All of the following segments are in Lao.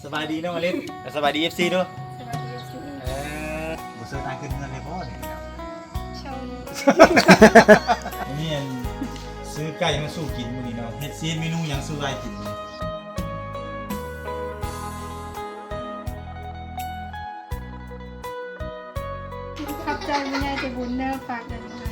ສະບາຍດີນ້ອງອາລິດ ສະບາຍດີ ເອັຟຊີ ເດີ. ສະບາຍດີ ເອັຟຊີ ເອີ ບໍ່ເຊີນອ້າຍຂຶ້ນເຮືອນເລີຍບໍ່ນີ້? ເຊີນ. ນີ້ອັນ ຊື້ໄກ່ມາສູ່ກິນມື້ນີ້ເນາະ. ເຮັດ ຊິເຮັດເມນູຫຍັງສູ່ອ້າຍກິນ? ຂອບໃຈຜູ້ໃຫຍ່ໃຈບຸນເດີ ຝາກເງິນມາໃຫ້.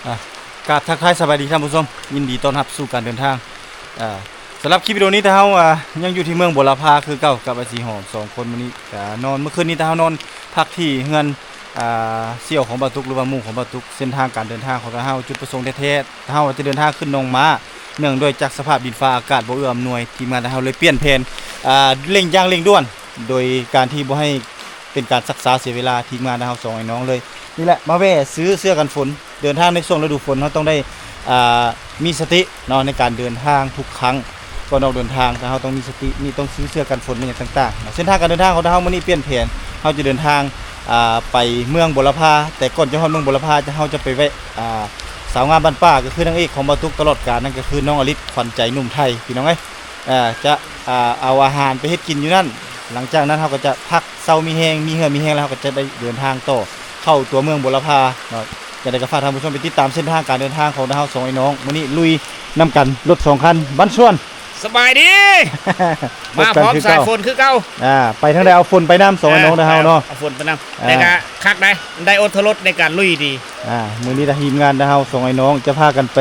ອ່າ ກາບທັກທາຍສະບາຍດີທ່ານຜູ້ຊົມ, ຍິນດີຕ້ອນຮັບສູ່ການເດີນທາງ. ອ່າ ສຳລັບຄລິບວິດີໂອນີ້ ທາງເຮົາ ອ່າ ຍັງຢູ່ທີ່ເມືອງບົວລະພາຄືເກົ່າກັບອ້າຍສີຫອມສອງຄົນ. ມື້ນີ້ກະນອນ ເມື່ອຄືນນີ້ ທາງເຮົານອນພັກທີ່ເຮືອນ ອ່າ ສ່ຽວຂອງບ່າວຕຸກ ຫຼືວ່າໝູ່ຂອງບ່າວຕຸກ. ເສັ້ນທາງການເດີນທາງຂອງທາງເຮົາ ຈຸດປະສົງແທ້ໆ ເຮົາຈະເດີນທາງຂຶ້ນໜອງມ້າ, ເນື່ອງດ້ວຍຈາກສະພາບດິນຟ້າອາກາດບໍ່ເອື້ອອຳນວຍ, ທີມງານເຮົາເລີຍປ່ຽນແຜນ ອ່າ ເລັ່ງຢ່າງເລັ່ງດ່ວນ ໂດຍການທີ່ບໍ່ໃຫ້ເປັນການຊັກຊ້າເສຍເວລາ, ທີມງານເຮົາສອງອ້າຍນ້ອງເລີຍ. ນີ້ແຫຼະ ມາແວ່ຊື້ເສື້ອກັນຝົນ. ເດີນທາງໃນຊ່ວງລະດູຝົນ ເຮົາຕ້ອງໄດ້ ອ່າ ມີສະຕິເນາະ ໃນການເດີນທາງທຸກຄັ້ງ. ກ່ອນອອກເດີນທາງ ເຮົາຕ້ອງມີສະຕິ ນີ້ຕ້ອງຊື້ເສື້ອກັນຝົນ ແມ່ນຫຍັງຕ່າງໆເນາະ. ເສັ້ນທາງການເດີນທາງຂອງເຮົາມື້ນີ້ປ່ຽນແຜນ, ເຮົາຈະເດີນທາງ ອ່າ ໄປເມືອງບົວລະພາ, ແຕ່ກ່ອນຈະຮອດເມືອງບົວລະພາ ເຮົາຈະໄປແວະ ອ່າ ສາວງາມບ້ານປ່າ ກໍຄືນາງເອກຂອງບ່າວຕຸກຕະຫຼອດການ ນັ້ນກໍຄືນ້ອງອາລິດ ຂວັນໃຈໜຸ່ມໄທ ພີ່ນ້ອງເອີຍ. ເອີ ຈະ ອ່າ ເອົາອາຫານໄປເຮັດກິນຢູ່ນັ້ນ, ຫຼັງຈາກນັ້ນເຮົາກໍຈະພັກເຊົາມີແຮງ ມີເຫື່ອມີແຮງແລ້ວ ເຮົາກໍຈະໄດ້ເດີນທາງຕໍ່ເຂົ້າຕົວເມືອງບົວລະພາເນາະ. ຈັ່ງໃດກໍຝາກທ່ານຜູ້ຊົມໄປຕິດຕາມເສັ້ນທາງການເດີນທາງຂອງເຮົາສອງອ້າຍນ້ອງ. ມື້ນີ້ລຸຍນຳກັນ ລົດສອງຄັນ ບັນຊວນ. ສະບາຍດີ ມາພ້ອມສາຍຝົນຄືເກົ່າ. ອ່າ ໄປທາງໃດເອົາຝົນໄປນຳ ສອງອ້າຍນ້ອງເຮົາເນາະ. ເອົາຝົນໄປນຳ ອ່າ ແຕ່ກະຄັກໄດ໋ ໄດ້ອົດທົນລົດໃນການລຸຍດີ. ອ່າ ມື້ນີ້ທາງທີມງານເຮົາສອງອ້າຍນ້ອງຈະພາກັນໄປ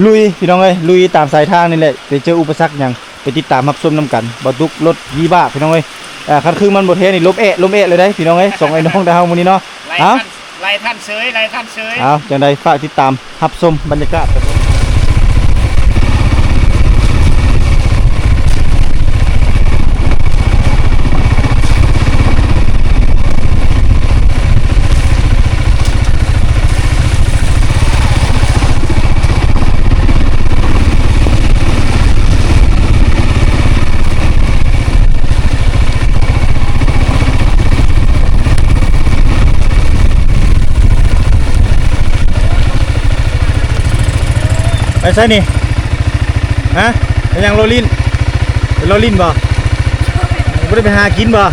ລຸຍ ພີ່ນ້ອງເອີຍ, ລຸຍຕາມສາຍທາງນີ້ແຫຼະ. ໄປເຈີອຸປະສັກຫຍັງ ໄປຕິດຕາມຮັບຊົມນຳກັນ. ບ່າວຕຸກລົດວີບາ ພີ່ນ້ອງເອີຍ. ອ່າ ຄັນຄືມັນບໍ່ແທ້ນີ້ ລົມແອະ ລົມແອະເລີຍໄດ໋ ພີ່ນ້ອງເອີຍ, ສອງອ້າຍນ້ອງເຮົາມື້ນີ້ເນາະ. ເອົາ ໄລ່ທັນເສີຍ ໄລ່ທັນເສີຍ. ເອົາ ຈັ່ງໃດຝາກຕິດຕາມຮັບຊົມບັນຍາກາດ. ໄປໃສນີ້? ຮະ? ໄປຫຍັງລໍຫຼິ້ນ? ໄປລໍຫຼິ້ນບໍ່? ບໍ່ໄດ້ໄປຫາກິນບໍ່?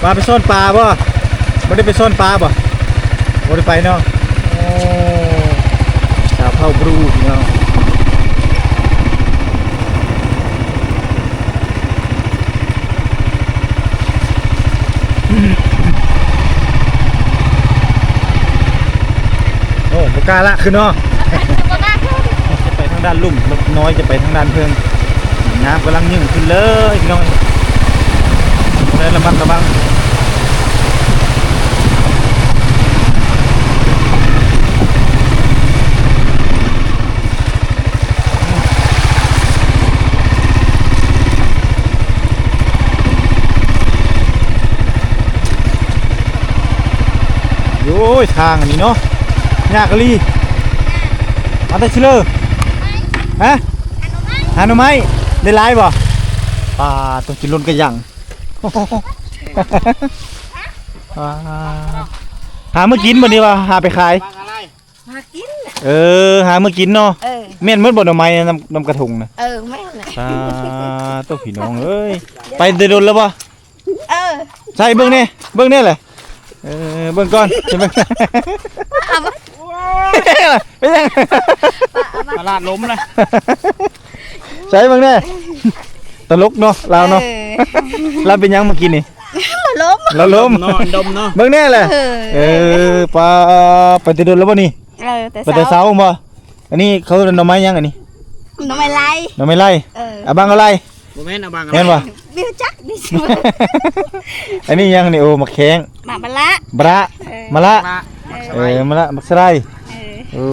ວ່າໄປຊ້ອນປາບໍ່? ບໍ່ໄດ້ໄປຊ້ອນປາບໍ່? ບໍ່ໄດ້ໄປເນາະ. ໂອ້ ສາວເຜົ່າບຣູ ພີ່ນ້ອງ. ໂອ້ ບໍ່ກ້າລະຂຶ້ນເນາະ. ຈະໄປທາງດ້ານລຸ່ມ, ລົດນ້ອຍຈະໄປທາງດ້ານເທິງ. ນ້ຳກຳລັງຍື່ນຂຶ້ນເລີຍ ພີ່ນ້ອງ, ຕ້ອງໄດ້ລະມັດລະວັງ. ໂອ້ຍ ທາງອັນນີ້ເນາະ ຍາກອີ່ຫຼີ. ມາແຕ່ຊິເລີ? ຮະ? ຫາໜໍ່ໄມ້. ໄດ້ຫຼາຍບໍ່? ປາດ ຕ້ອງກິນລົ້ນກະຍັງ. ປາດ ຫາມື້ກິນບໍ່ນີ້ວ່າ ຫາໄປຂາຍ? ຫາກິນ. ເອີ ຫາມື້ກິນເນາະ. ເອີ ແມ່ນໝົດບໍ່ໜໍ່ໄມ້ນຳ ນຳກະທົງນະ? ເອີ ແມ່ນແຫຼະ. ສາທຸ ພີ່ນ້ອງເອີຍ ໄປແຕ່ດົນແລ້ວບໍ່? ເອີ ໃສ່ເບິ່ງແດ່ ເບິ່ງແດ່ແຫຼະ. ເອີ ເບິ່ງກ່ອນ ໃສ່ເບິ່ງ. ເອົາມາ ເປັນຫຍັງ? ປະຫຼາດລົ້ມລະ. ໃສ່ເບິ່ງແດ່ ຕະຫຼົກເນາະລາວເນາະ. ເອີ ລາວເປັນຫຍັງມື້ກີ້ນີ້? ລາວລົ້ມ ລາວລົ້ມເນາະ ດົມເນາະ. ເບິ່ງແດ່ແຫຼະ. ເອີ ເອີ ປາ ໄປແຕ່ດົນແລ້ວບໍ່ນີ້? ເອີ ແຕ່ ໄປແຕ່ເຊົ້າ ເຊົ້າບໍ່? ອັນນີ້ເຂົາເອີ້ນໜໍ່ໄມ້ຫຍັງອັນນີ້? ໜໍ່ໄມ້ໄລ່ ໜໍ່ໄມ້ໄລ່. ເອີ ອາບັງອາໄລ ບໍ່ແມ່ນອາບັງອາໄລ ແມ່ນບໍ່? ບໍ່ຮູ້ຈັກນີ້. ອັນນີ້ຫຍັງນີ້? ໂອ້ ໝາກແຂ້ງ ໝາກມະລະ ບະລະ ເອີ ມະລະ ເອີ ເອີ ມະລະ ໝາກສະໄລ. ເອີ ໂອ້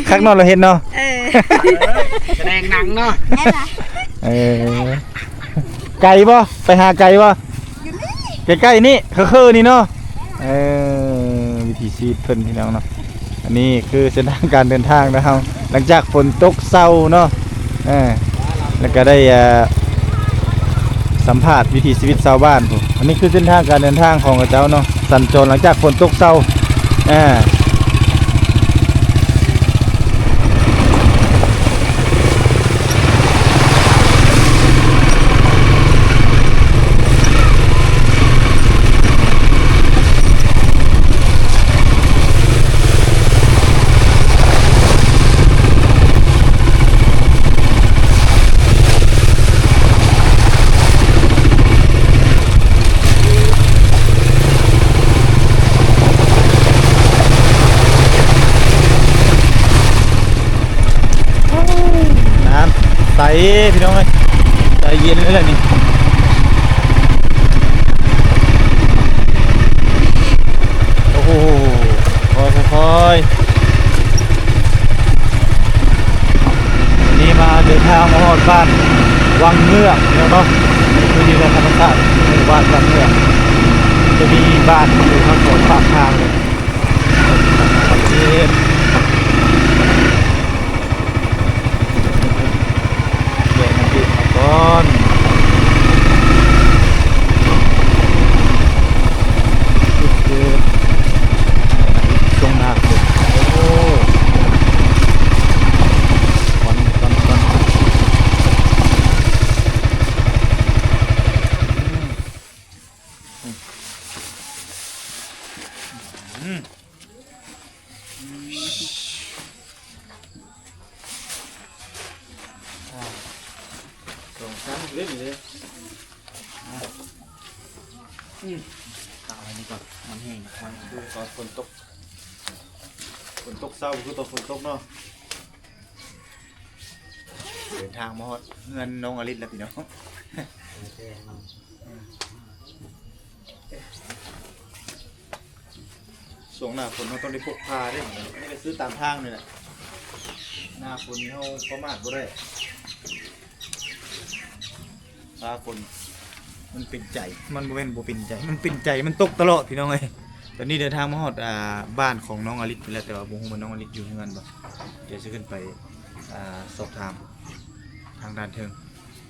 ຄັກເນາະ ລາວເຮັດເນາະ. ເອີ ສະແດງໜັງເນາະ. ແມ່ນລະ. ເອີ ໄກບໍ່? ໄປຫາໄກບໍ່? ຢູ່ນີ້ ໃກ້ໆນີ້ ຄືໆນີ້ເນາະ. ເອີ ວິຖີຊີວິດເພິ່ນ ພີ່ນ້ອງເນາະ. ອັນນີ້ຄືເສັ້ນທາງການເດີນທາງນະເຮົາ ຫຼັງຈາກຝົນຕົກເຊົາເນາະ. ເອີ ແລ້ວກໍໄດ້ ອ່າ ສຳພາດວິຖີຊີວິດຊາວບ້ານພຸ້ນ. ອັນນີ້ຄືເສັ້ນທາງການເດີນທາງຂອງເຂົາເຈົ້າເນາະ, ສັນຈອນຫຼັງຈາກຝົນຕົກເຊົາ. ອ່າ ນ້ຳໃສພີ່ນ້ອງເອີຍ, ໃຈເຢັນເລີຍແຫຼະນີ້. ໂອ້ໂຫ ຄ່ອຍໆ ນີ້ມາເດີນທາງມາຮອດບ້ານວັງເງືອກແລ້ວເນາະ. ນີ້ຄືດິນແດນທຳມະຊາດ ໝູ່ບ້ານວັງເງືອກ ຈະມີບ້ານຢູ່ທາງສອງຂ້າງທາງເລີຍ. ແວະມາກິນເຂົ້າກ່ອນ. ຊ່ວງໜ້າຝົນ ໂອ້ ຄວັນ ຄວັນ ຄວັນ. ອືມ ອືມ ອ່າ ສອງຊັ້ນເລີຍນີ້ເດ້. ອ່າ ອືມ ຕາກໄວ້ນີ້ກ່ອນ ມັນແຫ້ງ ມັນຄືຕອນຝົນຕົກ ຝົນຕົກເຊົ້າ ຄືຕອນຝົນຕົກເນາະ. ເດີນທາງມາຮອດເຮືອນນ້ອງອະລິດແລ້ວພີ່ນ້ອງ. ຊ່ວງໜ້າຝົນເຮົາຕ້ອງໄດ້ພົກຜ້າເດ້. ອັນນີ້ກໍຊື້ຕາມທາງນີ້ແຫຼະ, ໜ້າຝົນນີ້ເຮົາປະໝາດບໍ່ໄດ້. ຟ້າຝົນມັນເປັນໃຈ, ມັນບໍ່ແມ່ນບໍ່ເປັນໃຈ, ມັນເປັນໃຈ, ມັນຕົກຕະຫຼອດພີ່ນ້ອງເອີຍ. ຕອນນີ້ເດີນທາງມາຮອດ ອ່າ ບ້ານຂອງນ້ອງອະລິດແລ້ວ, ແຕ່ວ່າບໍ່ຮູ້ວ່ານ້ອງອະລິດຢູ່ເຮືອນບໍ່. ດຽວຊິຂຶ້ນໄປ ອ່າ ສອບຖາມທາງດ້ານເທິງ.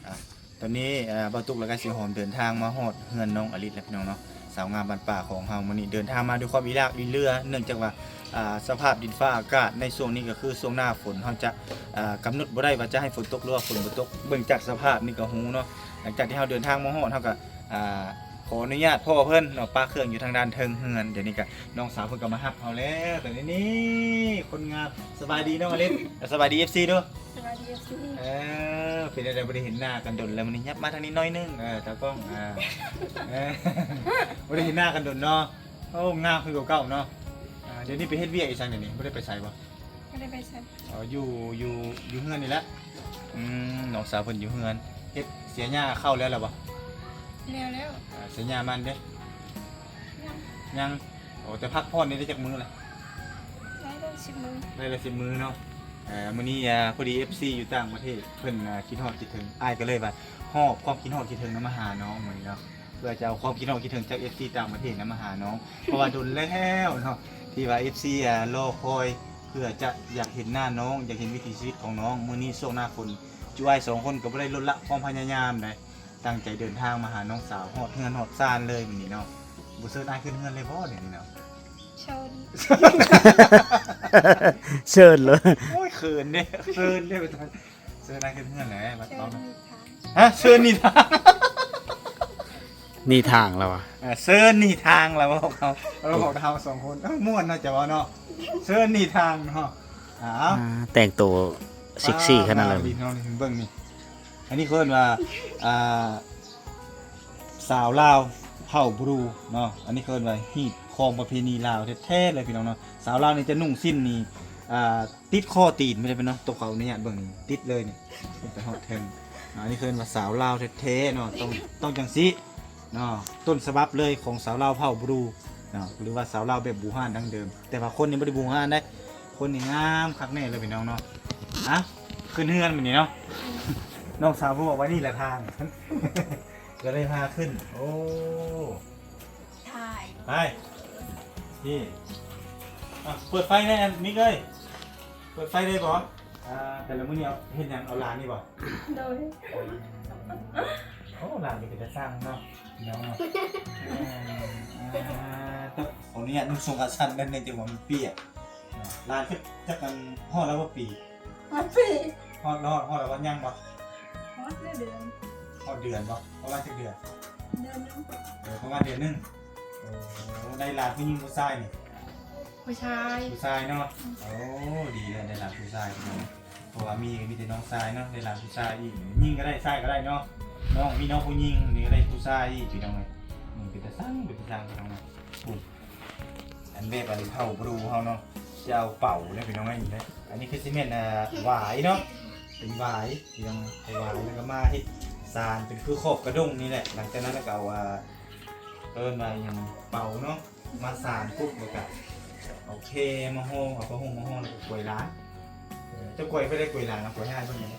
ອ່າ ຕອນນີ້ ອ່າ ບ່າວຕຸກ ແລ້ວກໍເຊຍຫອມເດີນທາງມາຮອດເຮືອນນ້ອງອະລິດແລ້ວພີ່ນ້ອງເນາະ. ສາວງາມບ້ານປ່າຂອງເຮົາມື້ນີ້ເດີນທາງມາດ້ວຍຄວາມອີລາກອີເລືອ, ເນື່ອງຈາກວ່າ ອ່າ ສະພາບດິນຟ້າອາກາດໃນຊ່ວງນີ້ກໍຄືຊ່ວງໜ້າຝົນ ເຮົາຈະ ອ່າ ກຳນົດບໍ່ໄດ້ວ່າຈະໃຫ້ຝົນຕົກ ຫຼືວ່າຝົນບໍ່ຕົກ. ເບິ່ງຈາກສະພາບນີ້ກໍຮູ້ເນາະ. ຫຼັງຈາກທີ່ເຮົາເດີນທາງມາຮອດ ເຮົາກໍ ອ່າ ຂໍອະນຸຍາດພໍ່ເພິ່ນເນາະ, ປະເຄື່ອງຢູ່ທາງດ້ານເທິງເຮືອນ. ດຽວນີ້ກໍນ້ອງສາວເພິ່ນກໍມາຮັບເຮົາແລ້ວ. ຕອນນີ້ ນີ້ ຄົນງາມ. ສະບາຍດີນ້ອງອະລິດ. ສະບາຍດີ ເອັຟຊີ ດູ. ສະບາຍດີ ເອັຟຊີ. ເອີ ເປັນແນວໃດ ບໍ່ໄດ້ເຫັນໜ້າກັນດົນແລ້ວ, ມື້ນີ້ຫຍັບມາທາງນີ້ໜ້ອຍໜຶ່ງ. ເອີ ຕາກ້ອງ ອ່າ ເອີ ບໍ່ໄດ້ເຫັນໜ້າກັນດົນເນາະ. ໂອ້ ງາມຄືເກົ່າເນາະ. ອ່າ ດຽວນີ້ໄປເຮັດວຽກອີ່ຫຍັງດຽວນີ້, ບໍ່ໄດ້ໄປໃສບໍ່? ບໍ່ໄດ້ໄປໃສ. ອໍ ຢູ່ ຢູ່ ຢູ່ເຮືອນນີ້ແຫຼະ. ອືມ ນ້ອງສາວເພິ່ນຢູ່ເຮືອນ. ເຮັດເສຍຫຍ້າເຂົ້າແລ້ວລະບໍ່? ແລ້ວແລ້ວ. ອ່າ ເສຍຫຍ້າມັນເດ້? ຍັງ ຍັງ. ໂອ້ ແຕ່ພັກຜ່ອນນີ້ໄດ້ຈັກມື້ລະ? ໄດ້ແລ້ວສິບມື້. ໄດ້ແລ້ວສິບມື້ເນາະ. ເອີ ມື້ນີ້ ອ່າ ພໍດີ ເອັຟຊີ ຢູ່ຕ່າງປະເທດ ເພິ່ນ ອ່າ ຄິດຮອດຄິດເຖິງ, ອ້າຍກໍເລີຍວ່າຫອບຄວາມຄິດຮອດຄິດເຖິງນຳມາຫານ້ອງມື້ນີ້ເນາະ, ເພື່ອຈະເອົາຄວາມຄິດຮອດຄິດເຖິງຈາກ ເອັຟຊີ ຕ່າງປະເທດນຳມາຫານ້ອງ. ເພາະວ່າດົນແລ້ວເນາະ ທີ່ວ່າ ເອັຟຊີ ອ່າ ລໍຄອຍ ເພື່ອຈະຢາກເຫັນໜ້ານ້ອງ, ຢາກເຫັນວິຖີຊີວິດຂອງນ້ອງ. ມື້ນີ້ຊ່ວງໜ້າຝົນ ຈຸອ້າຍສອງຄົນກໍບໍ່ໄດ້ລົດລະຄວາມພະຍາຍາມໃດ. ຕັ້ງໃຈເດີນທາງມາຫານ້ອງສາວ ຮອດເຮືອນຮອດຊານເລີຍມື້ນີ້ເນາະ. ບໍ່ເຊີນອ້າຍຂຶ້ນເຮືອນເລີຍບໍ່ດຽວນີ້ເນາະ? ເຊີນ ເຊີນເລີຍ. ໂອ້ຍ ເຂີນເດ້ ເຂີນເດ້. ເຊີນອ້າຍຂຶ້ນເຮືອນແຫຼະ ມາຕ້ອງ. ເຊີນນິທານ. ຮະ? ເຊີນນິທານ. ໜີທາງແລ້ວວະ. ເອີ ເຊີນໜີທາງແລ້ວ ພວກເຮົາ ເຮົາ ພວກເຮົາສອງຄົນ. ເອີ ມ່ວນເນາະ ຈະເວົ້າເນາະ. ເຊີນໜີທາງເນາະ. ອ້າວ ອ່າ ແຕ່ງໂຕເຊັກຊີຂະໜາດນັ້ນ. ພີ່ນ້ອງເບິ່ງນີ້. ອັນນີ້ເຂົາເອີ້ນວ່າ ອ່າ ສາວລາວເຜົ່າບຣູເນາະ. ອັນນີ້ເຂົາເອີ້ນວ່າຮີດຄອງປະເພນີລາວແທ້ໆເລີຍພີ່ນ້ອງເນາະ. ສາວລາວນີ້ຈະນຸ່ງສິ້ນນີ້ ອ່າ ຕິດຂໍ້ຕີນໄປເລີຍເນາະ. ຕົວເຂົາອະນຸຍາດເບິ່ງນີ້ ຕິດເລີຍນີ້ ໄປຮອດເທິງ. ອ່າ ອັນນີ້ເຂົາເອີ້ນວ່າສາວລາວແທ້ໆເນາະ. ຕ້ອງ ຕ້ອງຈັ່ງຊີ້ເນາະ. ຕົ້ນສະບັບເລີຍຂອງສາວລາວເຜົ່າບຣູເນາະ ຫຼືວ່າສາວລາວແບບບູຮານດັ້ງເດີມ. ແຕ່ວ່າຄົນນີ້ບໍ່ໄດ້ບູຮານເດ້. ຄົນນີ້ງາມຄັກແນ່ເລີຍພີ່ນ້ອງເນາະ. ອ່ະ ຂຶ້ນເຮືອນບາດນີ້ເນາະ. ນ້ອງສາວເພິ່ນບອກວ່ານີ້ແຫຼະທາງ ກໍເລີຍພາຂຶ້ນ. ໂອ້ ຖ່າຍ ໄປ ນີ້. ອ່ະ ເປີດໄຟແດ່ ມິກເອີຍ. ເປີດໄຟໄດ້ບໍ່? ອ່າ ແຕ່ລະມື້ນີ້ເຮັດຫຍັງ? ເອົາຫຼານນີ້ບໍ່? ໂດຍ. ໂອ້ ຫຼານນີ້ເປັນຕາຊ່າງເນາະ ພີ່ນ້ອງເນາະ. ອ່າ ອ່າ ຕ້ອງຂໍອະນຸຍາດນຸ່ງສົ້ງຂາສັ້ນແໜ່ ຈັ່ງວ່າມັນປຽກເນາະ. ຫຼານຈັກ ຈັກອັນ ຮອດແລ້ວບໍ່ປີ? ຮອດປີ. ຮອດ ຮອດ ຮອດແລ້ວບໍ່? ຍັງບໍ່? ຮອດເດືອນ. ຮອດເດືອນບໍ່? ປະມານຈັກເດືອນ? ເດືອນໜຶ່ງ. ເອີ ປະມານເດືອນໜຶ່ງ. ໂອ້ ໄດ້ຫຼານຜູ້ຍິງຜູ້ຊາຍນີ້? ຜູ້ຊາຍ. ຜູ້ຊາຍເນາະ. ອືມ. ໂອ້ ດີແລ້ວ ໄດ້ຫຼານຜູ້ຊາຍເນາະ. ເພາະວ່າມີ ມີແຕ່ນ້ອງຊາຍເນາະ ໄດ້ຫຼານຜູ້ຊາຍອີກ. ຍິງກໍໄດ້ ຊາຍກໍໄດ້ເນາະ. ນ້ອງ ມີນ້ອງຜູ້ຍິງ ນີ້ກໍໄດ້ຜູ້ຊາຍອີກ ພີ່ນ້ອງເອີຍ. ອືມ ເປັນຕາຊ່າງ ເປັນຕາຊ່າງ ພີ່ນ້ອງເອີຍ. ພຸ້ນ ອັນແບບອັນເຜົ່າບຣູເຮົາເນາະ ຈະເອົາເປົາເດ້ ພີ່ນ້ອງເອີຍ. ນີ້ເດ້ ອັນນີ້ຄືຊິແມ່ນ ອ່າ ຫວາຍເນາະ ເປັນຫວາຍ ພີ່ນ້ອງ ເອົາຫວາຍ ແລ້ວກໍມາເຮັດສານເປັນຄືຂອບກະດົ້ງນີ້ແຫຼະ. ຫຼັງຈາກນັ້ນແລ້ວກໍເອົາ ອ່າ ເອີ້ນວ່າຫຍັງ ເປົາເນາະ ມາສານປຸບ ແລ້ວກະເອົາແຄມາຫໍ່ ເອົາຜ້າຫົ່ມມາຫໍ່ ແລ້ວກະກວຍຫຼານ. ເອີ ເຈົ້າກວຍໄປໄດ້ກວຍຫຼານ ເອົາກວຍໃຫ້ເບິ່ງແດ່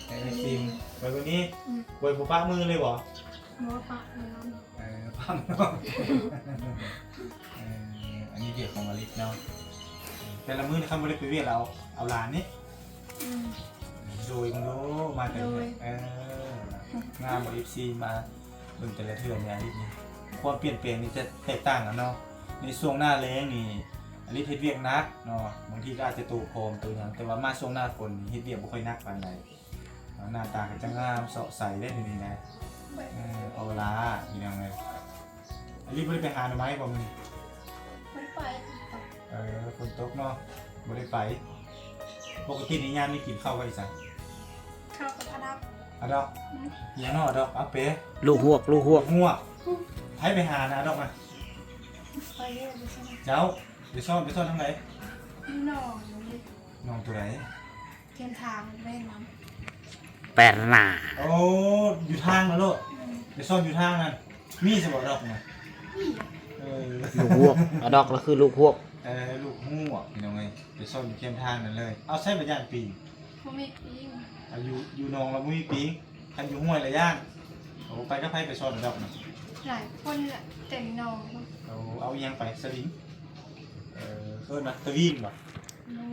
ໃຫ້ໄດ້ຊີມ ກວຍເບິ່ງນີ້. ອືມ. ກວຍບໍ່ປະມືເລີຍບໍ່? ບໍ່ປະມື. ເອີ ປະມື. ເອີ ອັນນີ້ວຽກຂອງອາລິດເນາະ. ແຕ່ລະມື້ນີ້ຄັນບໍ່ໄດ້ໄປວຽກແລ້ວເອົາ ເອົາຫຼານນີ້. ອືມ. ໂດຍ ໂດຍ ມາແຕ່ ໂດຍ ເອີ ງາມບໍ່ ເອັຟຊີ ມາເບິ່ງແຕ່ລະເທື່ອນີ້ ອາລິດນີ້ ຄວາມປ່ຽນແປງນີ້ຈະແຕກຕ່າງກັນເນາະ. ໃນຊ່ວງໜ້າແລ້ງນີ້ ອາລິດເຮັດວຽກໜັກເນາະ ບາງທີກໍອາດຈະໂຕຜອມໂຕຫຍັງ ແຕ່ວ່າມາຊ່ວງໜ້າຝົນນີ້ເຮັດວຽກບໍ່ຄ່ອຍໜັກປານໃດ. ເນາະ ໜ້າຕາກໍຈະງາມເຊາະໃສເດ້ ດຽວນີ້ນະ. ໂດຍ. ເອີ ອອລາ ພີ່ນ້ອງເອີຍ. ອາລິດບໍ່ໄດ້ໄປຫາໜໍ່ໄມ້ບໍ່ມື້ນີ້? ບໍ່ໄດ້ໄປ. ເອີ ຝົນຕົກເນາະ ບໍ່ໄດ້ໄປ. ປົກກະຕິນີ້ຍາມນີ້ກິນເຂົ້າກັບອີ່ຫຍັງ? ເຂົ້າກັບອາດັອກ. ອາດັອກ? ອືມ. ອີ່ຫຍັງເນາະ ອາດັອກ? ອາເປ? ລູກຮວກ ລູກຮວກ. ຮວກ. ໃຜໄປຫານະ ອາດັອກນະ? ຂ້ອຍເດີ ໄປຊ່ອນ. ເຈົ້າ ໄປຊ່ອນ ໄປຊ່ອນທາງໃດ? ຢູ່ໜອງ. ໜອງໂຕໃດ? ແຄມທາງແມ່ນນຳ ແປນນາ. ໂອ້ ຢູ່ທາງນັ້ນໂລດ. ອືມ. ໄປຊ່ອນຢູ່ທາງນັ້ນ ມີຊະບໍ່ດອກນະ? ມີ. ເອີ ລູກຮວກ ອາດອກລະຄືລູກຮວກ. ເອີ ລູກຮວກ ພີ່ນ້ອງເອີຍ ໄປຊ່ອນຢູ່ແຄມທາງນັ້ນເລີຍ. ເອົາ ໃຊ້ບາດຢ້ານປີ? ບໍ່ມີປີ. ອາ ຢູ່ ຢູ່ໜອງລະບໍ່ມີປີ ຄັນຢູ່ຫ້ວຍລະຢ້ານ. ໂອ້ ໄປກັບໃຜໄປຊ່ອນອາດອກນະ? ຫຼາຍຄົນລະ ເຕັມໜອງ. ໂອ້ ເອົາອີ່ຫຍັງໄປ? ສະວິງ? ເອີ ເອີ້ນວ່າຕະວິງບໍ່?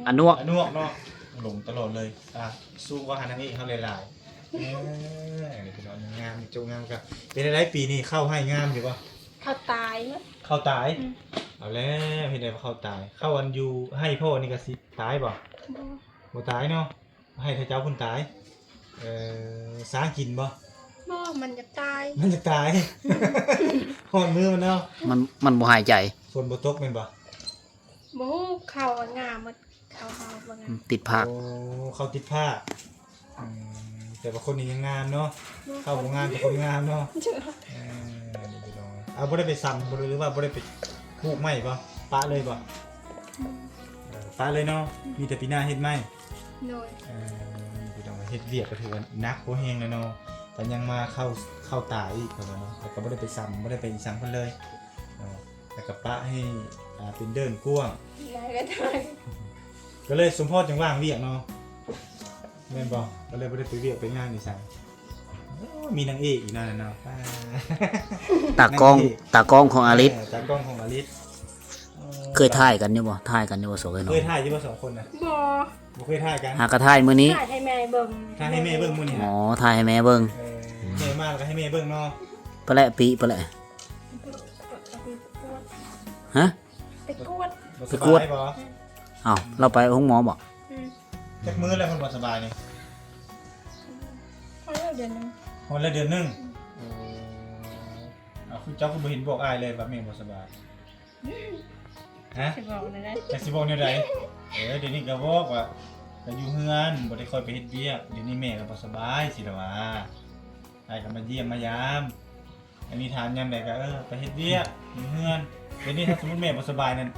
ອານວກ ອານວກເນາະ ຫຼົງຕະຫຼອດເລີຍ. ອ່າ ສູ້ວ່າຫານາງເອກເຮົາຫຼາຍໆ. ເອີ ນີ້ເປັນງາມ ຈົງງາມ. ກໍເປັນໄດ ປີນີ້ເຂົ້າໄຮ່ງາມຢູ່ບໍ່? ເຂົ້າຕາຍໝົດ. ເຂົ້າຕາຍ? ອືມ. ເອົາແລ້ວ ເຮັດໄດວ່າເຂົ້າຕາຍ. ເຂົ້າອັນຢູ່ໄຮ່ພໍ່ນີ້ກໍຊິຕາຍບໍ່? ບໍ່ ບໍ່ຕາຍເນາະ. ໃຫ້ເຂົາເຈົ້າພຸ້ນຕາຍ. ເອີ ຊ້າງກິນບໍ່? ບໍ່ ມັນຢາກຕາຍ. ມັນຢາກຕາຍ. ຮອດມື້ມັນເນາະ. ມັນ ມັນບໍ່ຫາຍໃຈ. ຝົນບໍ່ຕົກແມ່ນບໍ່? ບໍ່ຮູ້ ເຂົ້າງາມໝົດ ເຂົ້າເຮົາບໍ່ງາມ. ອືມ ຕິດພາກ. ໂອ້ ເຂົ້າຕິດພາກ. ອືມ ແຕ່ວ່າຄົນນີ້ຍັງງາມເນາະ. ບໍ່ ເຂົ້າບໍ່ງາມແຕ່ຄົນງາມເນາະ. ເອີ ນີ້ພີ່ນ້ອງ ເອົາ ບໍ່ໄດ້ໄປຊຳບໍ່ ຫຼືວ່າບໍ່ໄດ້ໄປປູກໄມ້ບໍ່? ປະເລີຍບໍ່? ອືມ. ເອີ ປະເລີຍເນາະ. ອືມ. ມີແຕ່ປີໜ້າເຮັດໃໝ່. ໂດຍ. ເອີ ພີ່ນ້ອງ ເຮັດວຽກກໍຖືວ່າໜັກພໍແຮງແລ້ວເນາະ ແຕ່ຍັງມາເຂົ້າ ເຂົ້າຕາອີກເນາະ ແລ້ວກໍບໍ່ໄດ້ໄປຊຳ ບໍ່ໄດ້ໄປອີ່ສັງເພິ່ນເລີຍເນາະ ແລ້ວກໍປະໃຫ້ ອ່າ ເປັນເດີ່ນກວ້າງ ກໍເລີຍສົມພໍຈັ່ງວ່າງວຽກເນາະ ແມ່ນບໍ່? ກໍເລີຍບໍ່ໄດ້ໄປວຽກໄປງານອີ່ສັງ. ໂອ້ ມີນາງເອກອີກນັ້ນເນາະ. ຕາກ້ອງ ຕາກ້ອງຂອງອາລິດ. ເອີ ຕາກ້ອງຂອງອາລິດ. ເຄີຍຖ່າຍກັນຢູ່ບໍ່? ຖ່າຍກັນຢູ່ບໍ່ສອງເອີຍນ້ອງ? ເຄີຍຖ່າຍຢູ່ບໍ່ສອງຄົນນະ? ບໍ່ ບໍ່ເຄີຍຖ່າຍກັນ. ຫາກະຖ່າຍມື້ນີ້ ຖ່າຍໃຫ້ແມ່ເບິ່ງ. ຖ່າຍໃຫ້ແມ່ເບິ່ງມື້ນີ້. ອໍ ຖ່າຍໃຫ້ແມ່ເບິ່ງ. ເອີ ແມ່ມາແລ້ວກໍໃຫ້ແມ່ເບິ່ງເນາະ. ປະແຫຼະ ປີ ປະແຫຼະ. ຮະ? ໄປກວດ ໄປກວດ. ບໍ່ສະບາຍບໍ່? ອືມ. ເອົ້າ ລາວໄປໂຮງໝໍບໍ່? ອືມ. ຈັກມື້ແລ້ວເພິ່ນບໍ່ສະບາຍນີ້? ຮອດແລ້ວເດືອນໜຶ່ງ. ຮອດແລ້ວເດືອນໜຶ່ງ. ອືມ. ໂອ້ ເອົາ ຄືເຈົ້າຄືບໍ່ເຫັນບອກອ້າຍເລີຍວ່າແມ່ບໍ່ສະບາຍ? ຮະ? ຊິບອກແນວໃດ? ຈັກຊິບອກແນວໃດ? ເອີ ດຽວນີ້ກໍບອກວ່າ ກໍຢູ່ເຮືອນ ບໍ່ໄດ້ຄ່ອຍໄປເຮັດວຽກ ດຽວນີ້ແມ່ກໍບໍ່ສະບາຍ ຊີ້ລະວ່າ. ອ້າຍກໍມາຢ້ຽມມາຢາມ ອັນນີ້ຖາມຍາມໃດກໍ ເອີ ໄປເຮັດວຽກຢູ່ເຮືອນ. ດຽວນີ້ຖ້າສົມມຸດແມ່ບໍ່ສະບາຍນັ້ນ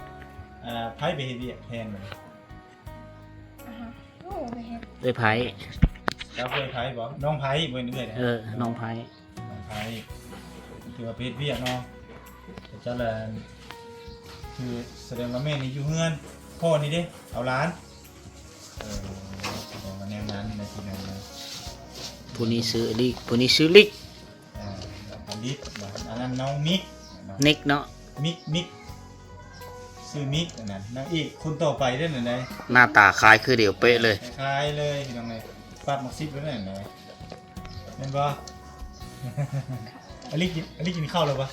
ເອີ ໃຜໄປເຮັດວຽກແທນບັດນີ້? ອາຮະ ໂອ້ ໄປເຮັດ ເອື້ອຍໄພ. ເຈົ້າເອື້ອຍໄພບໍ່? ນ້ອງໄພ ບໍ່ແມ່ນເອື້ອຍນະ. ເອີ ນ້ອງໄພ. ນ້ອງໄພ ຖືວ່າໄປເຮັດວຽກເນາະ. ເຈົ້າລະ ຄືສະແດງວ່າແມ່ນີ້ຢູ່ເຮືອນ ພໍ່ນີ້ເດ້ ເອົາຫຼານ. ເອີ ສະແດງວ່າແນວນັ້ນໃນທີ່ນັ້ນນະ. ຜູ້ນີ້ຊື່ລິກ ຜູ້ນີ້ຊື່ລິກ. ອ່າ ລິກ ອັນນັ້ນນ້ອງມິກເນາະ ນິກເນາະ ມິກ ມິກ ຊື່ມິກ ອັນນັ້ນ ນາງເອກຄົນຕໍ່ໄປເດ້ນັ້ນໃດ. ໜ້າຕາຄ້າຍຄືດຽວເປະເລີຍ ຄ້າຍເລີຍ ພີ່ນ້ອງເອີຍ. ປາກໝາກຊິບເລີຍນັ້ນໃດ ແມ່ນບໍ່? ອາລິກິນ ອາລິກິນເຂົ້າແລ້ວບໍ່?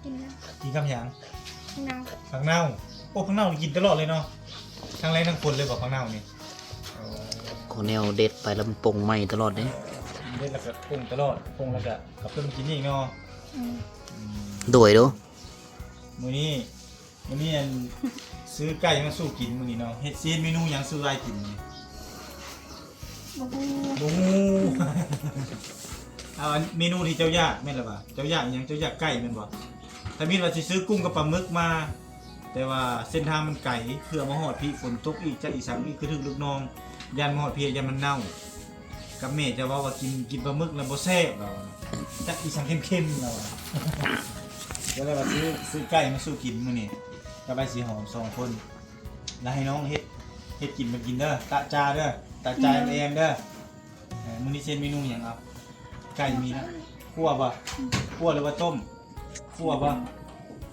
ກິນແລ້ວ. ກິນກັບຫຍັງ? ຜັກເນົ່າ. ຜັກເນົ່າ. ໂອ້ ຜັກເນົ່ານີ້ກິນຕະຫຼອດເລີຍເນາະ. ທັງແລງທັງຄົນເລີຍບໍ່ ຜັກເນົ່ານີ້? ໂອ້ ຂອງແນວເດັດໄປແລ້ວມັນປົງໃໝ່ຕະຫຼອດເດ້. ເດັດແລ້ວກໍປົງຕະຫຼອດ, ປົງແລ້ວກໍກັບເພິ່ນກິນອີກເນາະ. ອືມ ອືມ ໂດຍ ໂດຍ. ມື້ນີ້ ມື້ນີ້ອັນ ຊື້ໄກ່ມາສູ່ກິນມື້ນີ້ເນາະ. ເຮັດ ຊິເຮັດເມນູຫຍັງສູ່ອ້າຍກິນມື້ນີ້? ບໍ່ຮູ້ ບໍ່ຮູ້. ເອົາ ອັນເມນູທີ່ເຈົ້າຢາກແມ່ນລະຫວາ? ເຈົ້າຢາກອີ່ຫຍັງ? ເຈົ້າຢາກໄກ່ແມ່ນບໍ່? ທຳອິດວ່າຊິຊື້ກຸ້ງກັບປາໝຶກມາ ແຕ່ວ່າເສັ້ນທາງມັນໄກ ເພື່ອມາຮອດພີ້ຝົນຕົກອີກ ຈັກອີ່ສັງອີກ ຄືຖືກລູກນ້ອງ ຢ້ານມາຮອດພີ້ຢ້ານມັນເນົ່າ. ກັບແມ່ຈະເວົ້າວ່າກິນ ກິນປາໝຶກແລ້ວບໍ່ແຊບ ລາວວ່າ ຈັກອີ່ສັງເຄັມໆ ລາວວ່າ. ກໍເລີຍວ່າຊື້ ຊື້ໄກ່ມາສູ່ກິນມື້ນີ້ ກັບອ້າຍສີຫອມສອງຄົນ ແລ້ວໃຫ້ນ້ອງເຮັດ ເຮັດກິນມາກິນເດີ ຕະຈາເດີ ຕະຈາແອມເດີ. ເອີ ມື້ນີ້ຊິເຮັດເມນູຫຍັງ? ເອົາ ໄກ່ມີແລ້ວ. ຂົ້ວບໍ່? ຂົ້ວຫຼືວ່າຕົ້ມ? ຂົ້ວບໍ່?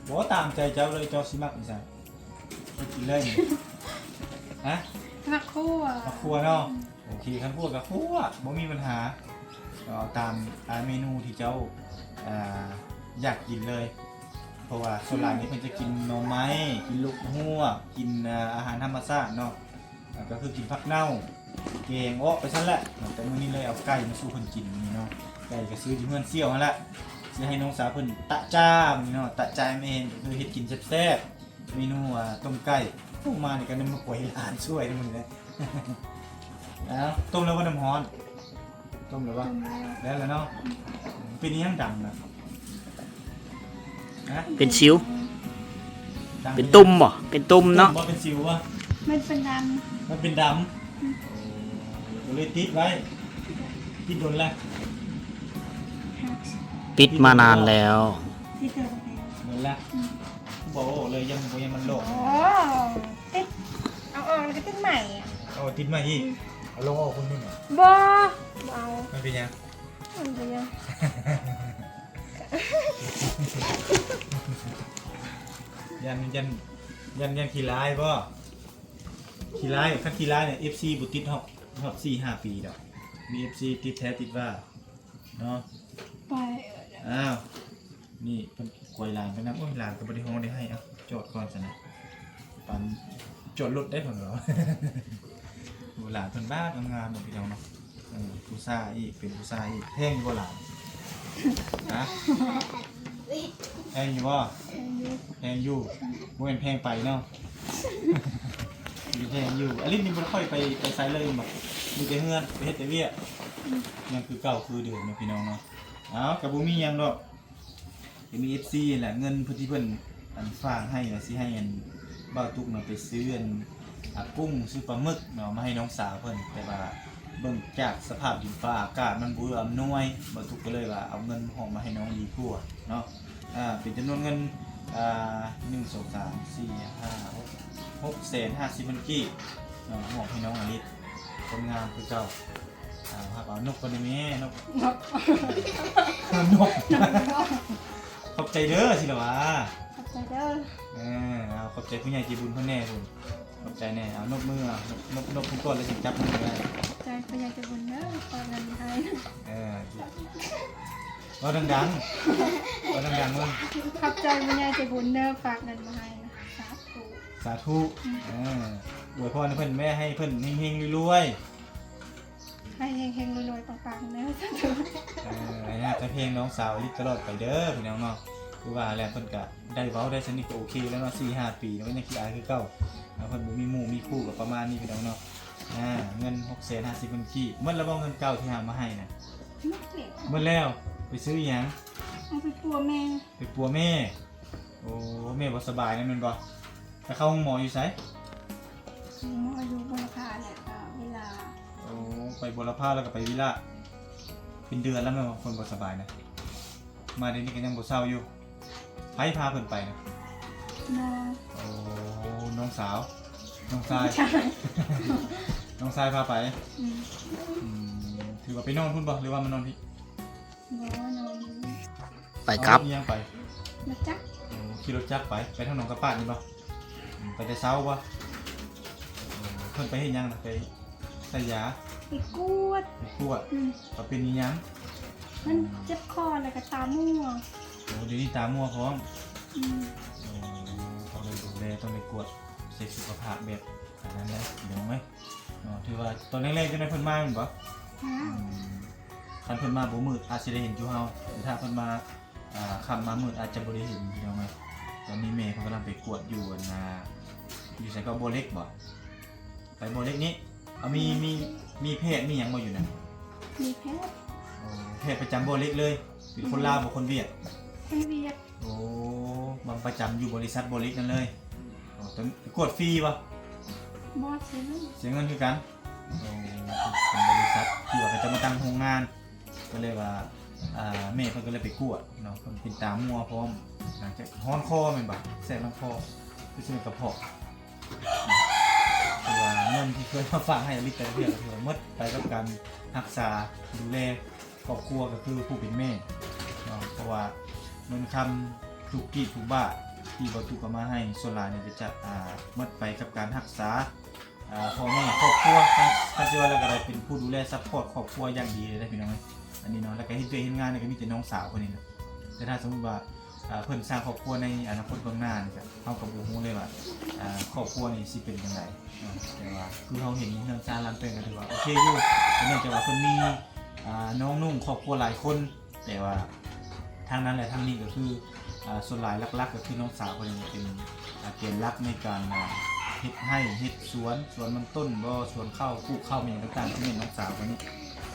ບໍ່ ຕາມໃຈເຈົ້າເລີຍ ເຈົ້າຊິມັກອີ່ສັງ ເຮັດກິນເລີຍນີ້. ຮະ? ມັກຂົ້ວ. ມັກຂົ້ວເນາະ. ໂອເຄ ຄັນຂົ້ວກໍຂົ້ວ ບໍ່ມີບັນຫາ. ເອົາຕາມ ຕາມເມນູທີ່ເຈົ້າ ອ່າ ຢາກກິນເລີຍ ເພາະວ່າສ່ວນຫຼາຍນີ້ເພິ່ນຈະກິນໜໍ່ໄມ້ ກິນລູກຮວກ ກິນ ອ່າ ອາຫານທຳມະຊາດເນາະ. ອ່າ ກໍຄືກິນຜັກເນົ່າ ແກງເອາະໄປຊັ້ນແຫຼະ. ແຕ່ມື້ນີ້ເລີຍເອົາໄກ່ມາສູ່ເພິ່ນກິນມື້ນີ້ເນາະ. ໄກ່ກໍຊື້ຢູ່ເຮືອນສ່ຽວຫັ້ນແຫຼະ ຊິໃຫ້ນ້ອງສາວເພິ່ນຕະຈາມື້ນີ້ເນາະ ຕະຈາແມ່ນ ກໍຄືເຮັດກິນແຊບໆ ເມນູ ອ່າ ຕົ້ມໄກ່. ໂອ້ ມານີ້ກໍນຳມາກວຍຫຼານຊ່ວຍນຳມື້ນີ້ແຫຼະ. ເອົາ ຕົ້ມແລ້ວບໍ່ ນ້ຳຮ້ອນ? ຕົ້ມແລ້ວບໍ່? ຕົ້ມແລ້ວ. ແລ້ວລະເນາະ. ອືມ ເປັນອີ່ຫຍັງດຳນະ? ຮະ? ເປັນສິວ. ດຳ ເປັນຕຸ່ມບໍ່? ເປັນຕຸ່ມເນາະ. ຕຸ່ມບໍ່ ເປັນສິວບໍ່? ມັນເປັນດຳ. ມັນເປັນດຳ. ອືມ ກໍເລີຍຕິດໄວ້. ຕິດດົນແລ້ວ? ປິດມານານແລ້ວ. ຕິດດົນແລ້ວ. ດົນແລ້ວ. ອືມ ບໍ່ເວົ້າເລີຍ ຢ້ານ ບໍ່ ຢ້ານມັນຫຼອກ. ໂອ້ ຕິດ ເອົາອອກແລ້ວກໍຕິດໃໝ່. ເອົາ ຕິດໃໝ່ອີກ. ອືມ ເອົາລົງອອກພຸ້ນ. ບໍ່ ບໍ່ເອົາ. ມັນເປັນຫຍັງ? ມັນເປັນຫຍັງ? ຢ້ານ ຢ້ານ ຢ້ານ ຢ້ານຂີ້ລາຍບໍ່? ຂີ້ລາຍ ຄັນຂີ້ລາຍນີ້ ເອັຟຊີບໍ່ຕິດຮອບ ຮອບສີ່ຫ້າປີດອກ. ມີເອັຟຊີຕິດແທ້ຕິດວ່າເນາະ. ໄປ. ອ້າວ ນີ້ເພິ່ນກວຍຫຼານໄປນຳ. ໂອ້ຍ ຫຼານກໍບໍ່ໄດ້ຮ້ອງໄດ້ໄຫ້. ເອົາ ຈອດກ່ອນຊັ້ນນະ. ປານຈອດລົດໄດ້ເພິ່ນເວົ້າ. ໂອ້ ຫຼານເພິ່ນບາດງາມໆ ເນາະ ພີ່ນ້ອງເນາະ. ເອີ ຜູ້ຊາຍອີກ ເປັນຜູ້ຊາຍອີກ. ແພງຢູ່ບໍ່ຫຼານ? ຮະ? ແພງຢູ່ບໍ່? ແພງຢູ່. ແພງຢູ່. ບໍ່ແມ່ນແພງໄປເນາະ. ມີແພງຢູ່. ອາລິດນີ້ບໍ່ຄ່ອຍໄປ ໄປໃສເລີຍແມ່ນບໍ່? ມີແຕ່ເຮືອນ ໄປເຮັດແຕ່ວຽກ. ອືມ ຍັງຄືເກົ່າຄືເດີມເນາະ ພີ່ນ້ອງເນາະ. ເອົາ ກໍບໍ່ມີຫຍັງດອກ. ກໍມີເອັຟຊີແຫຼະ ເງິນເພິ່ນທີ່ເພິ່ນ ອັນ ຝາກໃຫ້ນະ ຊິໃຫ້ ອັນ ບ່າວຕຸກນະໄປຊື້ ອັນ ອາ ກຸ້ງ ຊື້ປາໝຶກເນາະ ມາໃຫ້ນ້ອງສາວເພິ່ນ. ແຕ່ວ່າເບິ່ງຈາກສະພາບດິນຟ້າອາກາດມັນບໍ່ເອື້ອອຳນວຍ ບ່າວຕຸກກໍເລີຍວ່າເອົາເງິນຫອມມາໃຫ້ນ້ອງດີກວ່າເນາະ. ອາ ເປັນຈຳນວນເງິນ ອາ ໜຶ່ງ ສອງ ສາມ ສີ່ ຫ້າ ຫົກ ຫົກແສນຫ້າສິບພັນກີບເນາະ ມອບໃຫ້ນ້ອງອາລິດ ຄົນງາມຄືເກົ່າ. ເອົາ ຮັບເອົານົກກ່ອນໄດ້ແມ່ ນົກ ນົກ ນົກ. ຂອບໃຈເດີ ຊິລະຫວາ. ຂອບໃຈເດີ. ເອີ ເອົາ ຂອບໃຈຜູ້ໃຫຍ່ໃຈບຸນເພິ່ນແດ່ພຸ້ນ. ຂອບໃຈແດ່. ເອົາ ນົບມື ເອົາ ນົບ ນົບ ນົບເພິ່ນກ່ອນ ແລ້ວຈຶ່ງຈັບມືກໍໄດ້. ຂອບໃຈຜູ້ໃຫຍ່ໃຈບຸນເດີ ຝາກເງິນມາໃຫ້. ເອີ ເວົ້າດັງໆ ເວົ້າດັງໆເບິ່ງ. ຂອບໃຈຜູ້ໃຫຍ່ໃຈບຸນເດີ ຝາກເງິນມາໃຫ້ນະ. ສາທຸ ສາທຸ. ອືມ ເອີ ອວຍພອນໃຫ້ເພິ່ນແມ່ ໃຫ້ເພິ່ນເຮັງໆລວຍໆ. ໃຫ້ເຮັງໆລວຍໆ ປັງໆເດີ ສາທຸ. ເອີ ໃຫ້ຮັກໃຫ້ແພງນ້ອງສາວອາລິດຕະຫຼອດໄປເດີ ພີ່ນ້ອງເນາະ. ຄືວ່າແຫຼະ ເພິ່ນກະໄດ້ເວົ້າໄດ້ສ່ຳນີ້ກໍໂອເຄແລ້ວເນາະ ສີ່ຫ້າປີແລ້ວ ກໍຍັງຂີ້ອາຍຄືເກົ່າ. ແລ້ວເພິ່ນບໍ່ມີໝູ່ມີຄູ່ກໍປະມານນີ້ ພີ່ນ້ອງເນາະ. ອາ ເງິນຫົກແສນຫ້າສິບພັນກີບ ໝົດແລ້ວບໍ່ ເງິນເກົ່າທີ່ຫາມາໃຫ້ນະ? ໝົດແລ້ວ. ໝົດແລ້ວ. ໄປຊື້ອີ່ຫຍັງ? ເອົາໄປປົວແມ່. ໄປປົວແມ່. ໂອ້ ແມ່ບໍ່ສະບາຍນະແມ່ນບໍ່? ໄປເຂົ້າໂຮງໝໍຢູ່ໃສ? ໂຮງໝໍຢູ່ບົວລະພາແຫຼະ ກະວິລາ. ໂອ້ ໄປບົວລະພາແລ້ວກໍໄປວິລາ. ເປັນເດືອນແລ້ວແມ່ນບໍ່ ຄົນບໍ່ສະບາຍນະ? ມາດຽວນີ້ກໍຍັງບໍ່ເຊົາຢູ່. ໃຜພາເພິ່ນໄປນະ? ນ້ອງ. ໂອ້ ນ້ອງສາວ ນ້ອງຊາຍ. ນ້ອງຊາຍ ນ້ອງຊາຍພາໄປ. ອືມ ອືມ ຖືວ່າໄປນອນພຸ້ນບໍ່ ຫຼືວ່າມານອນພີ້? ບໍ່ ນອນຢູ່. ໄປກັບ ເອົາລົດອີ່ຫຍັງໄປ? ລົດຈັກ. ໂອ້ ຂີ່ລົດຈັກໄປ ໄປທາງໜອງກະປາດນີ້ບໍ່? ອືມ ໄປແຕ່ເຊົ້າບໍ່? ເອີ ເພິ່ນໄປເຮັດຫຍັງນະ? ໄປໃສ່ຢາ? ໄປກວດ. ໄປກວດ. ອືມ ວ່າເປັນອີ່ຫຍັງ? ມັນເຈັບຄໍແລ້ວກໍຕາມົວ. ໂອ້ ດຽວນີ້ຕາມົວພ້ອມ. ອືມ ໂອ້ ຕ້ອງໄດ້ດູແລ ຕ້ອງໄດ້ກວດເຊັກສຸຂະພາບແບບອັນນັ້ນແຫຼະພີ່ນ້ອງເອີຍເນາະ. ຖືວ່າຕອນແລງໆ ຈັ່ງໃດເພິ່ນມາແມ່ນບໍ່? ອືມ ຄັນເພິ່ນມາບໍ່ມືດ ອາດຊິໄດ້ເຫັນຢູ່ເຮົາ ແຕ່ຖ້າເພິ່ນມາ ອ່າ ຄ່ຳມາມືດ ອາດຈະບໍ່ໄດ້ເຫັນພີ່ນ້ອງເອີຍ. ຕອນນີ້ແມ່ເພິ່ນກຳລັງໄປກວດຢູ່ອັນນ່າ ຢູ່ໃສກໍ ບໍ່ເຫຼັກບໍ່? ໄປບໍ່ເຫຼັກນີ້ ເອົາ ມີ ມີ ມີແພດມີຫຍັງບໍ່ຢູ່ນັ້ນ? ມີແພດ. ໂອ້ ແພດປະຈຳບໍ່ເຫຼັກເລີຍ. ເປັນຄົນລາວບໍ່ ຄົນຫວຽດ? ຄົນຫວຽດ. ໂອ້ ມາປະຈຳຢູ່ບໍລິສັດບໍ່ເຫຼັກນັ້ນເລີຍ. ໂອ້ ແຕ່ກວດຟຣີບໍ່? ບໍ່ ເສຍເງິນ. ເສຍເງິນຄືກັນ. ໂອ້ ເປັນບໍລິສັດທີ່ວ່າເຂົາເຈົ້າມາຕັ້ງໂຮງງານ ກໍເລີຍວ່າ ອ່າ ແມ່ເພິ່ນກໍເລີຍໄປກວດເນາະ. ເພິ່ນເປັນຕາມົວພ້ອມ ຫຼັງຈາກຮ້ອນຄໍແມ່ນບໍ່? ແສບລຳຄໍ ຄືຊິເປັນກະເພາະ. ຄືວ່າເງິນທີ່ເຄີຍມາຝາກໃຫ້ອາລິດແຕ່ລະເທື່ອ ກໍຖືວ່າໝົດໄປກັບການຮັກສາດູແລຄອບຄົວ ກໍຄືຜູ້ເປັນແມ່ເນາະ. ເພາະວ່າເງິນຄຳທຸກກີບທຸກບາດທີ່ບໍ່ຕຸກເອົາມາໃຫ້ ສ່ວນຫຼາຍນີ້ກໍຈະ ອ່າ ໝົດໄປກັບການຮັກສາ ອ່າ ພໍ່ແມ່ຄອບຄົວ. ຄັນ ຄັນຊິວ່າແລ້ວກໍໄດ້ເປັນຜູ້ດູແລຊັບພອດຄອບຄົວຢ່າງດີເລີຍນະພີ່ນ້ອງເອີຍ ອັນນີ້ເນາະ. ແລ້ວກໍເຮັດວຽກເຮັດງານນີ້ກໍມີແຕ່ນ້ອງສາວຄົນນີ້ນະ. ແຕ່ຖ້າສົມມຸດວ່າ ອ່າ ເພິ່ນສ້າງຄອບຄົວໃນອະນາຄົດເບື້ອງໜ້ານີ້ ກໍເຮົາກໍບໍ່ຮູ້ເລີຍວ່າ ອ່າ ຄອບຄົວນີ້ຊິເປັນຈັ່ງໃດເນາະ. ແຕ່ວ່າຄືເຮົາເຫັນເຮືອນຊານຫຼັງແຕ່ງກໍຖືວ່າໂອເຄຢູ່ ເນື່ອງຈາກວ່າເພິ່ນມີ ອ່າ ນ້ອງນຸ່ງຄອບຄົວຫຼາຍຄົນ. ແຕ່ວ່າທາງນັ້ນແລະທາງນີ້ກໍຄື ອ່າ ສ່ວນຫຼາຍຫຼັກໆ ກໍຄືນ້ອງສາວເພິ່ນເປັນ ອ່າ ແກນຫຼັກໃນການ ອ່າ ເຮັດໄຮ່ເຮັດສວນ ສວນມັນຕົ້ນບໍ່ ສວນເຂົ້າ ປູກເຂົ້າ ແມ່ນຫຍັງຕ່າງໆ ທີ່ແມ່ນນ້ອງສາວເພິ່ນນີ້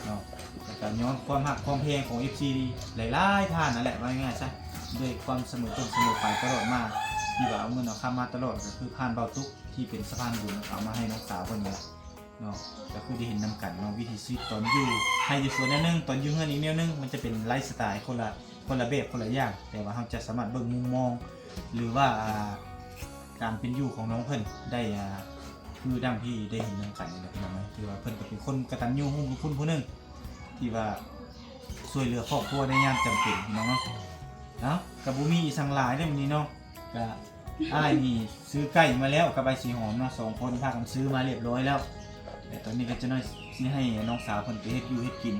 ເນາະ. ແລ້ວກໍຍ້ອນຄວາມຮັກຄວາມແພງຂອງເອັຟຊີຫຼາຍໆທ່ານນັ້ນແຫຼະ ເວົ້າງ່າຍໆຊະ ດ້ວຍຄວາມສະເໝີຕົ້ນສະເໝີປາຍຕະຫຼອດມາ ທີ່ວ່າເອົາເງິນເອົາຄຳມາຕະຫຼອດ ກໍຄືຜ່ານເບົາຕຸກ ທີ່ເປັນສະພານບຸນເອົາມາໃຫ້ນ້ອງສາວເພິ່ນນີ້ແຫຼະເນາະ. ກໍຄືໄດ້ເຫັນນຳກັນເນາະ ວິຖີຊີວິດຕອນຢູ່ໄຮ່ຢູ່ສວນແນວໜຶ່ງ ຕອນຢູ່ເຮືອນອີກແນວໜຶ່ງ ມັນຈະເປັນໄລຟ໌ສະໄຕລ໌ຄົນລະ ຄົນລະແບບຄົນລະຢ່າງ. ແຕ່ວ່າເຮົາຈະສາມາດເບິ່ງມຸມມອງ ຫຼືວ່າ ອ່າ ການເປັນຢູ່ຂອງນ້ອງເພິ່ນໄດ້ ອ່າ ຄືດັ່ງທີ່ໄດ້ເຫັນນຳກັນນີ້ແຫຼະພີ່ນ້ອງເອີຍ. ຖືວ່າເພິ່ນກໍເປັນຄົນກະຕັນຍູຮູ້ບຸນຄຸນຜູ້ໜຶ່ງ ທີ່ວ່າຊ່ວຍເຫຼືອຄອບຄົວໃນຍາມຈຳເປັນພີ່ນ້ອງເນາະ. ເອົ້າ ກໍບໍ່ມີອີ່ຫຍັງຫຼາຍເດ້ມື້ນີ້ເນາະ. ກະອ້າຍນີ້ຊື້ໄກ່ມາແລ້ວກັບອ້າຍສີຫອມເນາະ ສອງຄົນພາກັນຊື້ມາລຽບລ້ອຍແລ້ວ. ແຕ່ຕອນນີ້ກໍຈະໜ້ອຍຊິໃຫ້ນ້ອງສາວເພິ່ນໄປເຮັດຢູ່ເຮັດກິນ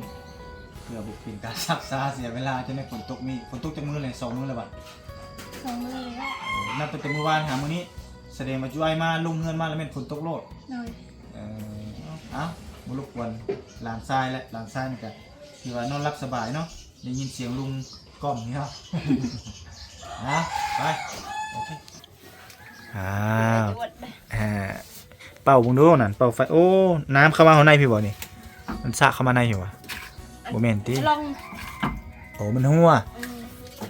ເພື່ອບໍ່ເປັນການຊັກຊ້າເສຍເວລາ. ຈະໄດ້ຝົນຕົກນີ້ ຝົນຕົກຈັກມື້ແລ້ວ? ສອງມື້ແລ້ວບາດ? ສອງມື້ແລ້ວ. ໂອ້ ນັບຕັ້ງແຕ່ມື້ວານຫາມື້ນີ້ ສະແດງວ່າຈຸອ້າຍມາລົງເຮືອນມາແລ້ວແມ່ນຝົນຕົກໂລດ. ໂດຍ. ເອີ ເອົ້າ ບໍ່ລົບກວນຫຼານຊາຍແຫຼະ ຫຼານຊາຍນີ້ກະຖືວ່ານອນຫຼັບສະບາຍເນາະ. ໄດ້ຍິນສຽງລຸງກ້ອມນີ້ເນາະ. ເອົາ ໄປ ໂອເຄ. ອ້າວ ເປົ່າເບິ່ງດູນັ້ນ ເປົ່າໄຟ. ໂອ້ ນ້ຳເຂົ້າມາຂ້າງໃນພີ້ບໍ່ນີ້? ມັນສະເຂົ້າມາໃນພີ້ຫວາ? ບໍ່ແມ່ນຕິ? ສະລ່ອງ. ໂອ້ ມັນຮົ່ວ.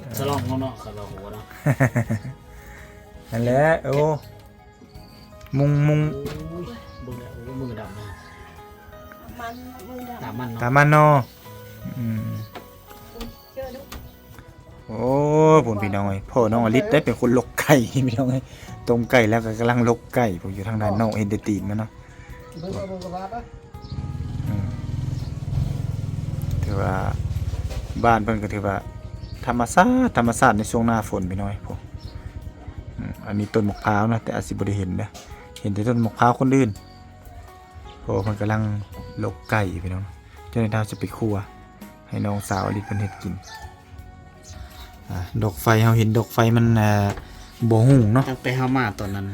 ເອີ ສະລ່ອງເນາະ ສະລ່ອງຮົ່ວເນາະ. ນັ້ນແຫຼະ. ໂອ້ ມຸງ ມຸງ. ໂອ້ຍ ເບິ່ງແລ້ວ ໂອ້ຍ ມືດຳນະ ມັນ ມືດຳ ຕາມັນເນາະ ຕາມັນເນາະ. ອືມ ເຈີດູ. ໂອ້ ພຸ້ນພີ່ນ້ອງເອີຍ ພໍ່ນ້ອງອະລິດໄດ້ເປັນຄົນຫຼົກໄກ່ພີ່ນ້ອງເອີຍ. ຕົ້ມໄກ່ແລ້ວກໍກຳລັງຫຼົກໄກ່ ພວກຢູ່ທາງດ້ານນອກເຫັນແຕ່ຕີນມັນເນາະ. ເບິ່ງ ເບິ່ງກໍວ່າໄປ. ອືມ ຖືວ່າບ້ານເພິ່ນກໍຖືວ່າທຳມະຊາດ ທຳມະຊາດໃນຊ່ວງໜ້າຝົນພີ່ນ້ອງເອີຍ. ອືມ ອັນນີ້ຕົ້ນໝາກພ້າວເນາະ ແຕ່ອາດຊິບໍ່ໄດ້ເຫັນເດີ ເຫັນແຕ່ຕົ້ນໝາກພ້າວຄົນອື່ນ. ເພາະວ່າເພິ່ນກຳລັງຫຼົກໄກ່ພີ່ນ້ອງ ເຈົ້າໜ້າທີ່ເຮົາຈະໄປຄົວໃຫ້ນ້ອງສາວອະລິດເພິ່ນເຮັດກິນ. ອ່າ ດອກໄຟ ເຮົາເຫັນດອກໄຟມັນ ອ່າ ບໍ່ຮຸ່ງເນາະ ຕັ້ງແຕ່ເຮົາມາຕອນນັ້ນ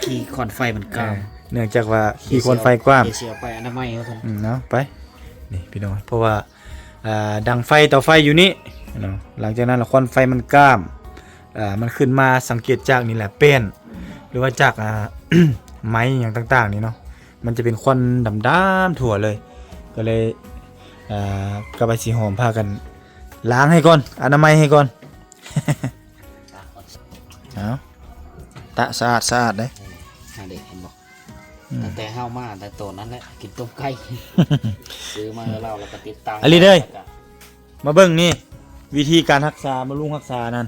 ຂີ້ຄວັນໄຟມັນກາມ. ເອີ ເນື່ອງຈາກວ່າຂີ້ຄວັນໄຟກວ້າງ ດຽວຊິເອົາໄປອະນາໄມເຮົາກ່ອນ. ອືມ ເອົາໄປ ນີ້ພີ່ນ້ອງ ເພາະວ່າ ອ່າ ດັງໄຟ ເຕົາໄຟຢູ່ນີ້ເນາະ ຫຼັງຈາກນັ້ນລະຄວັນໄຟມັນກາມ ອ່າ ມັນຂຶ້ນມາ ສັງເກດຈາກນີ້ແຫຼະ ແປ້ນ ຫຼືວ່າຈາກ ອ່າ ໄມ້ຫຍັງຕ່າງໆນີ້ເນາະ ມັນຈະເປັນຄວັນດຳໆທົ່ວເລີຍ. ກໍເລີຍ ອ່າ ກັບອ້າຍສີຫອມພາກັນລ້າງໃຫ້ກ່ອນ ອະນາໄມໃຫ້ກ່ອນ. ເອົາ ຕະສະອາດໆເດ້. ເອີ ຫັ້ນເດ້ ເຫັນບໍ່? ອືມ ຕັ້ງແຕ່ເຮົາມາແຕ່ຕອນນັ້ນແຫຼະ ກິນຕົ້ມໄກ່ ຊື້ມາໃຫ້ລາວ ແລ້ວກໍຕິດຕັ້ງ. ອາລີເອີຍ ມາເບິ່ງນີ້ ວິທີການຮັກສາ ບຳລຸງຮັກສານັ້ນ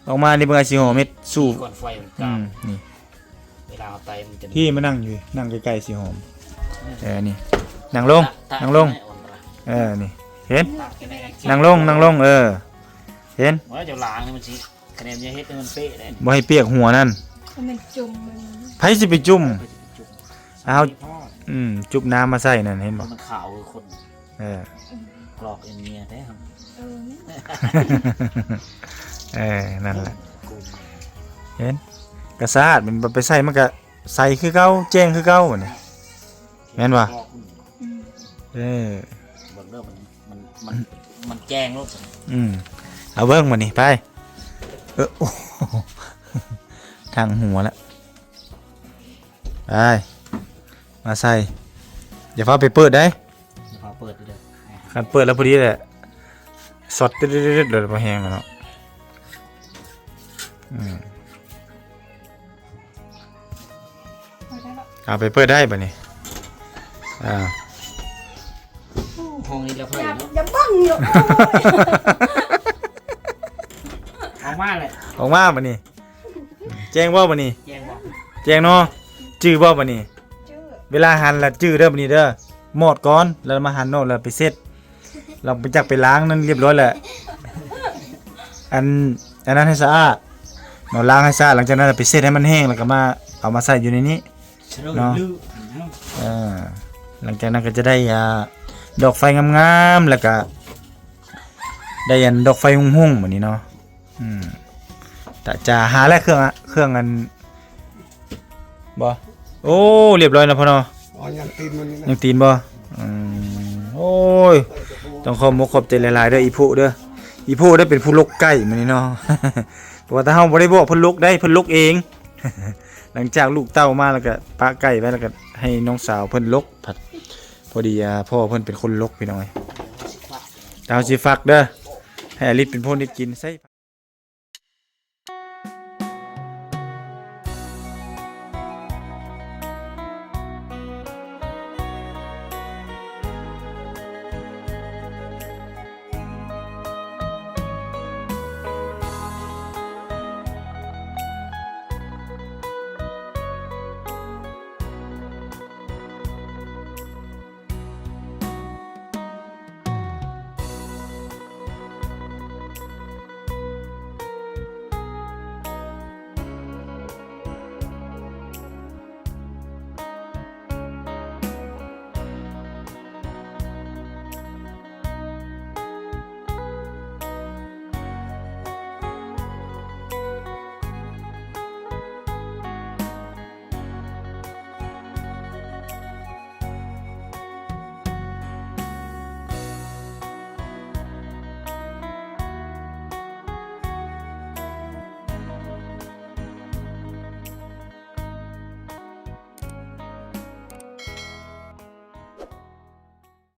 ອອກມານີ້ ເບິ່ງອ້າຍສີຫອມເຮັດສູດ. ກ່ອນໄຟມັນກາມ. ອືມ ນີ້ ເວລາເຮົາໄຕມັນຈະ ທີ່ມານັ່ງຢູ່ ນັ່ງໃກ້ໆສີຫອມ. ອືມ ເອີ ນີ້ ນັ່ງລົງ ຕະ ຕະ ນັ່ງລົງ. ເອີ ນີ້ ເຫັນ? ຕະ ນັ່ງລົງ ນັ່ງລົງ. ເອີ ເຫັນ? ວ່າເຈົ້າລ້າງນີ້ມັນຊິ ຄະແນນຢ່າເຮັດໃຫ້ມັນເປະເດ້ ບໍ່ໃຫ້ປຽກຫົວນັ້ນ. ມັນຈຸ່ມ ມັນ ໃຜຊິໄປຈຸ່ມ? ເອົາ ອືມ ຈຸບນ້ຳມາໃສ່ນັ້ນ ເຫັນບໍ່? ມັນຂາວຄືຄົນ. ເອີ ອືມ ກອກເອັນເມຍແທ້ເຮົາ. ເອີ ແມ່ນ. ເອີ ນັ້ນແຫຼະ ເຫັນ ກະສະອາດ ມັນໄປໃສ່ ມັນກະໃສຄືເກົ່າ ແຈ້ງຄືເກົ່າ ບາດນີ້ ແມ່ນບໍ່? ອືມ ເອີ ເບິ່ງເດີ ມັນ ມັນ ມັນ ມັນແຈ້ງໂລດ. ອືມ ເອົາເບິ່ງບາດນີ້ ໄປ. ເອີ ໂອ້ ທັງຫົວລະ. ໄປ ມາໃສ່ ຢ່າຟ້າວໄປເປີດໄດ໋. ຢ່າຟ້າວເປີດເດີ ຄັນເປີດແລ້ວພໍດີແຫຼະ ຊັອດ ເດີດໆ ໂດຍບໍ່ແຮງແລ້ວເນາະ. ອືມ ເອົາໄປເປີດໄດ້ບາດນີ້. ອ່າ ຫ້ອງນີ້ລະໄພເນາະ ຢ່າບັງຢູ່. ອອກມາແຫຼະ ອອກມາບາດນີ້. ແຈ້ງບໍ່ບາດນີ້? ແຈ້ງບໍ່? ແຈ້ງເນາະ. ຈື່ບໍ່ບາດນີ້? ຈື່. ເວລາຫັນລະຈື່ເດີບາດນີ້ເດີ ມອດກ່ອນ ແລ້ວມາຫັນໂນດ ແລ້ວໄປເຊັດ ລະໄປຈັກໄປລ້າງນັ້ນຮຽບຮ້ອຍແຫຼະ. ອັນ ອັນນັ້ນໃຫ້ສະອາດເນາະ ລ້າງໃຫ້ສະອາດ ຫຼັງຈາກນັ້ນລະໄປເຊັດໃຫ້ມັນແຫ້ງ ແລ້ວກະມາ ເອົາມາໃສ່ຢູ່ໃນນີ້ເນາະ. ເອີ ຫຼັງຈາກນັ້ນກະຈະໄດ້ ອ່າ ດອກໄຟງາມໆ ແລ້ວກະໄດ້ອັນດອກໄຟຮຸ່ງໆ ບາດນີ້ເນາະ. ອືມ ຕະຈາ ຫາແລ້ວເຄື່ອງ ເຄື່ອງອັນ ບໍ່ ໂອ້ ຮຽບຮ້ອຍເນາະພໍ່ເນາະ. ອໍ ຍັງຕີນມັນນີ້ນະ ຍັງຕີນບໍ່? ອືມ ໂອ້ຍ ຕ້ອງຂອບມົກຂອບໃຈຫຼາຍໆເດີ ອີ່ຜູ້ເດີ ອີ່ຜູ້ໄດ້ເປັນຜູ້ຫຼົກໄກ່ມື້ນີ້ເນາະ. ເພາະວ່າຖ້າເຮົາບໍ່ໄດ້ບອກເພິ່ນຫຼົກໄດ໋ ເພິ່ນຫຼົກເອງ. ຫຼັງຈາກລູກເຕົ້າມາແລ້ວກະປະໄກ່ໄວ້ ແລ້ວກະໃຫ້ນ້ອງສາວເພິ່ນຫຼົກ ພັດ ພໍດີ ອ່າ ພໍ່ເພິ່ນເປັນຄົນຫຼົກ ພີ່ນ້ອງເອີຍ. ແຕ່ເຮົາຊິຝາກເດີ ໃຫ້ອາລິດເປັນຜູ້ໄດ້ກິນໃສ່.